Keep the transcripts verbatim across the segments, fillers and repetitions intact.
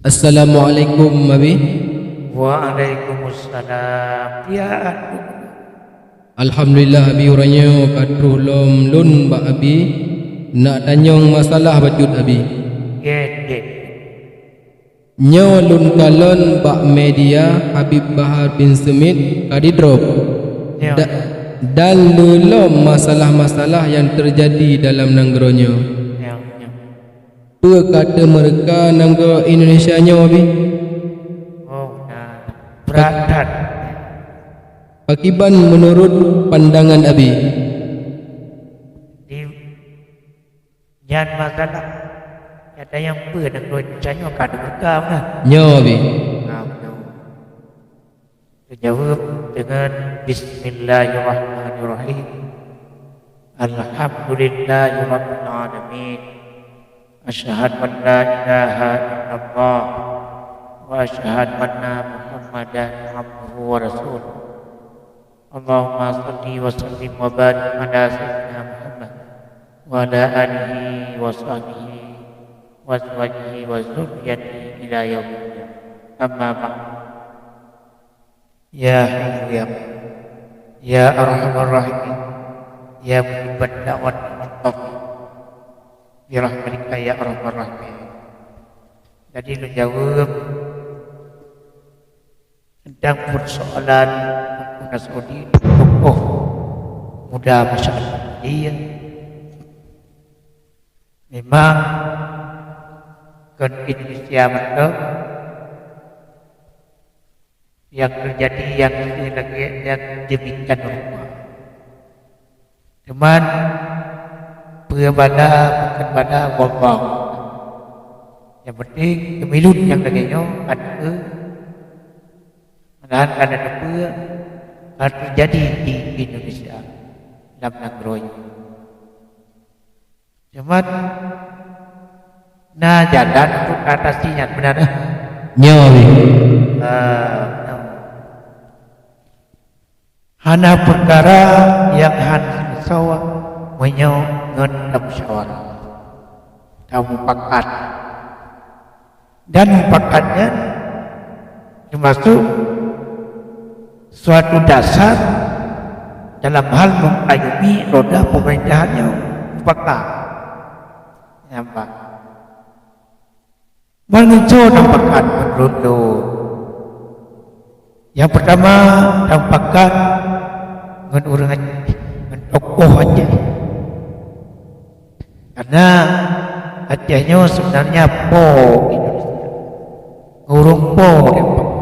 Assalamualaikum, Abi. Waalaikumsalam. Ya, Abi. Alhamdulillah, Abi, uroe nyoe ka troh lom lôn bak Abi, nak tanyong masalah bacut, Abi. Nyoe lôn kalon bak media Habib Bahar bin Smit ka didrop. Da-, dan lom masalah-masalah nyang teujadi dalam nanggroe nyoe. Peue ka teumeureuka nanggroe Indonesia nyoe, Abi? Oh, na brat that. Pakiban meunurot pandangan Abi? Di nyan masalah nyata nyang peue nanggroe Indonesia nyoe ka teumeureuka meunan? Nyoe, Abi. Nah, betul. Geujaweueb deungon bismillahirrahmanirrahim. Alhamdulillahirabbil alamin. Asyhadu an la ilaha illallah wa asyhadu anna Muhammadan abduhu wa rasuluh. Allahumma shalli wa sallim wa barik ala sayyidina Muhammad wa ala alihi wa sahbihi wa azwajihi wa dzurriyyatihi ila yaumil qiyamah. Amma ba'd. Ya Hayyu ya Qayyum, ya Arhamar Rahimin, ya Mujibad Da'wat Mustafa, bi rahmatika ya Arhamar Rahimin. Jadi lôn jaweueb tentang persoalan Teungku Nasruddin, tokoh muda masyarakat Madya. Memang kon Indonesia mantong nyang teujadi nyang lagèe nyang demikian rupa. Cuman peue bala, bukon bala, wallahu a'lam. Nyang penting keumilut nyang lagèe nyoe ka teupeue, malahan ka na teupeue ka teujadi di Indonesia lam nanggroe nyoe. Cuman na jalan untuk ka atasi nyan, meunan, eh? Nyoe, Abi. Ah, nyoe. Hana peukara nyang hana soe meunyoe ngon tamusyawarah, tamupakat. Dan mupakat nyan teumasok suatu dasar dalam hal meungayomi roda pemerintahan nyoe, mupakat. Nampak? Meunyoe tamupakat meunurot lôn, nyang peurtama, tamupakat ngon ureueng Aceh, ngon tokoh Aceh. Karena Aceh nyoe sebenarnya po Indonesia. Ureueng po tamupakat.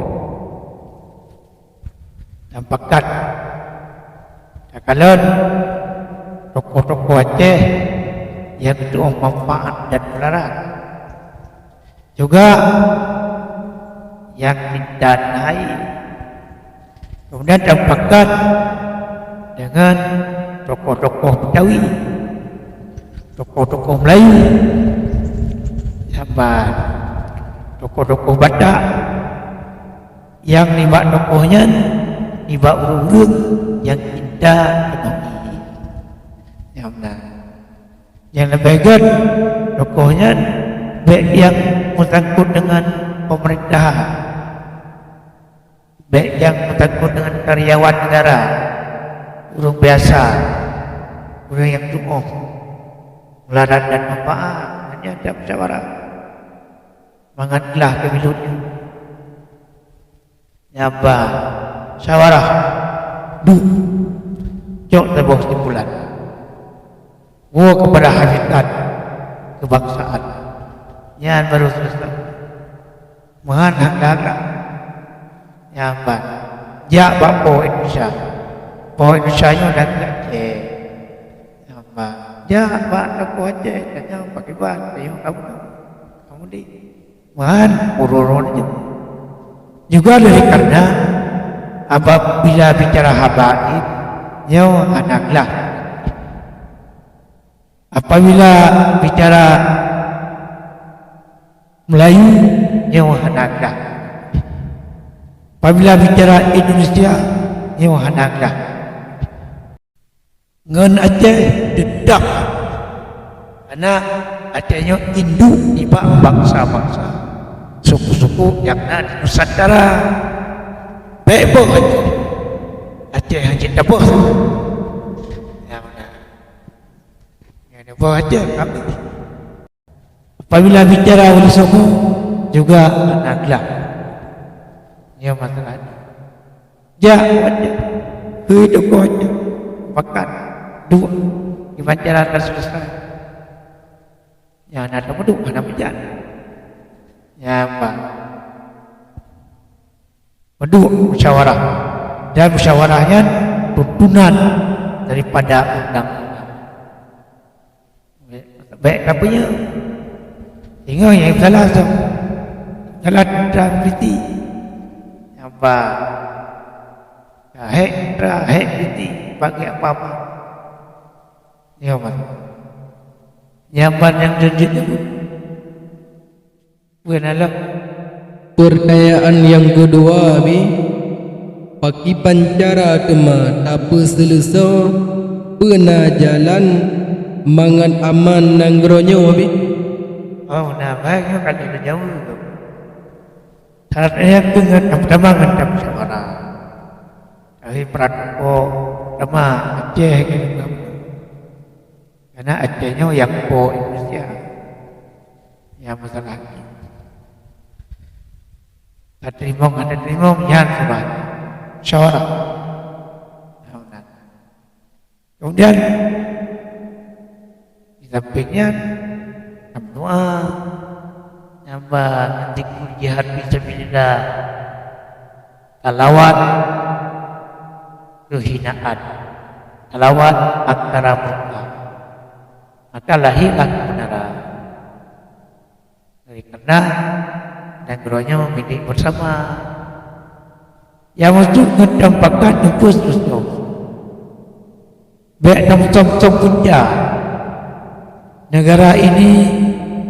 Tamupakat. Takalon tokoh-tokoh Aceh nyang tu'oh manfaat dan mudarat. Juga nyang intat hai. Kemudian tamupakat dengan tokoh-tokoh Betawi, tokoh-tokoh Melayu, saban tokoh-tokoh Batak, nyang nibak tokoh nyan, nibak ureueng-ureueng nyang cinta keu Nabi. Nyang meunan. Nyang leubeh göt, tokoh nyan bèk nyang meusangkot deungon pemerintahan, bèk nyang meusangkot deungon karyawan negara, ureueng biasa, ureueng nyang tu'oh mudarat dan manfaat, hanya tamusyawarah. Mangat glah keumilut nyan. Nyan ban, musyawarah, duek, cok saboh kesimpulan. Woe keupada hakikat keubangsaan. Nyan baru seuleusoe. Meuhan hak gagah. Nyan ban, jak bak po Indonesia. Po Indonesia nyoe dan Aceh. Nyan ban, jak bak tokoh Aceh, tanyong pakriban, tanyong kamoe. Kamoe di Wan, ureueng-ureueng nyoe. Juga dari karena apabila bicara habaib, nyoe hana glah. Apabila bicara Melayu, nyoe hana glah. Apabila bicara Indonesia, nyoe hana glah. Ngon Aceh deundam. Karena Aceh nyoe induk nibak bansa-bansa, suku-suku. Nyang na di Nusantara, bèk boh Aceh. Aceh hana cit taboh. Nyang na, nyang na boh Aceh kami. Apabila bicara oleh semua juga anak gelap. Nyoe masalah nyoe. Jak, keu tokoh nyoe, pakat, duek, di pancaran ka selesai. Nyang na teumeuduek hana meujan. Nyang ba meuduek musyawarah, dan musyawarah nyan tuntunan daripada undang-undang. Bèk, bèk tapeue nyoe. Ingat nyang salah tu. Salah teuntang politik. Nyang ba ka hék teuntang, hék politik bagi apa-apa. Nyoe ban. Nyang ban nyang jeuet-jeuet nyoe. Peue na lom? Peurtanyaan nyang keudua, Abi, pakiban cara teuma tapeuseuleuseu, peue na jalan mangat aman nanggroe nyoe, Abi? Oh, na, baik nyoe ka lheueh jaweueb. Syarat nyan keuh ngon, pertama ngon tamusyawarah. Tapi protokol, pertama Aceh keuh. Karena Aceh nyoe nyang po Indonesia. Nyang masalah nyan. Tateurimong hana teurimong, nyan saban. Musyawarah. Nah, nah. Kemudian, di samping nyan, tameudoa, nyan ban zikir jihad fisabilillah. Salawat keuhinaan. Salawat antara murka. Maka lahirlah kebenaran. Oleh karena nanggroe nyoe milék bersama. Nyang maksud ngon tapakat nyoe peue seterusnya. Bèk tamusöm-söm punca. Negara ini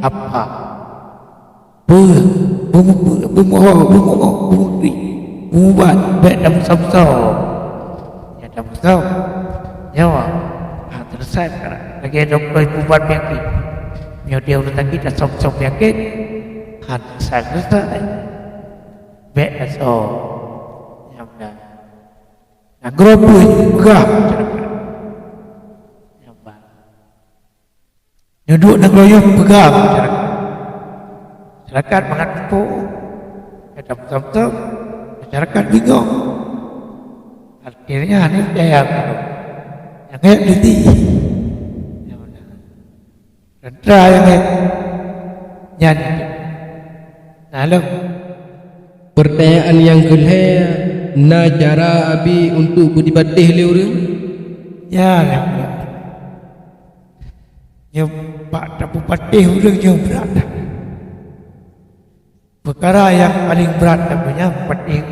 apa? Beu-, beu-, beu-, beumoho, beumoho, beumukri, beumubat, bèk tamusöm-söm. Nyang tamusöm, nyoe, ha, selesai peukaranya. Lagèe dokto nyang mubat peunyakét. Meunyoe dia ureueng sakét, tasöm-söm peunyakét, ha, selesai-selesai. Bèk tasöm. Nyang meunan. Nanggroe peuet peugah masyarakat. Nyang ba. Nyoe duek nanggroe nyoe peugah masyarakat. Masyarakat mangat muphom. Nyang tamusöm-söm, masyarakat bingong. Akhirnya hana peucaya. Nyang hék politik. Nyang meunan. Teuntara nyang hék. Nyan. Nah, lom. Peurtanyaan nyang keulhèe, na cara Abi untuk beudipatéh lé ureueng? Ya, ya, ya. Nyoe bak tapeupatéh ureueng nyoe brat that. Peukara nyang paleng brat tapeugah patéh.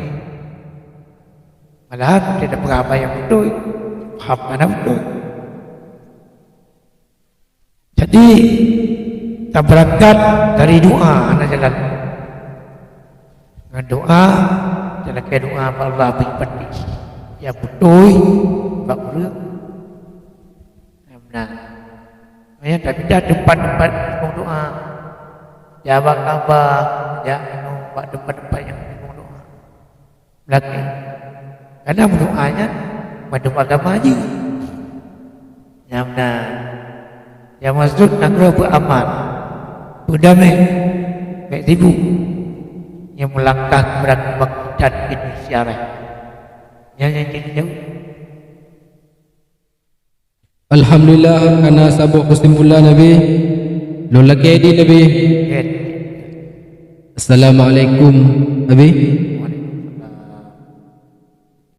Malahan, watèe tapeugah haba nyang beutôi, paham hana beutôi. Jadi, tabeurangkat dari doa hana jalan. Ngon doa, talakèe doa bak Allah bri patéh. Nyang beutôi bak ureueng. Nah, meunan tapindah teumpat-teumpat muphom doa. Jak bak Ka'bah, jak anu bak teumpat-teumpat nyang muphom doa. Lakèe. Karena meudoa nyan mandum agama jih. Nyang meunan. Nyang maksud nanggroe beuaman, beudamé, bèk sibuk. Nyang meulangkah keubeurangkat Indonesia raya. Nyan nyang jadi jauh. Alhamdulillah, kana saboh keusimpulan, Abi. Lôn lakèe idin, Abi. Assalamualaikum, Abi.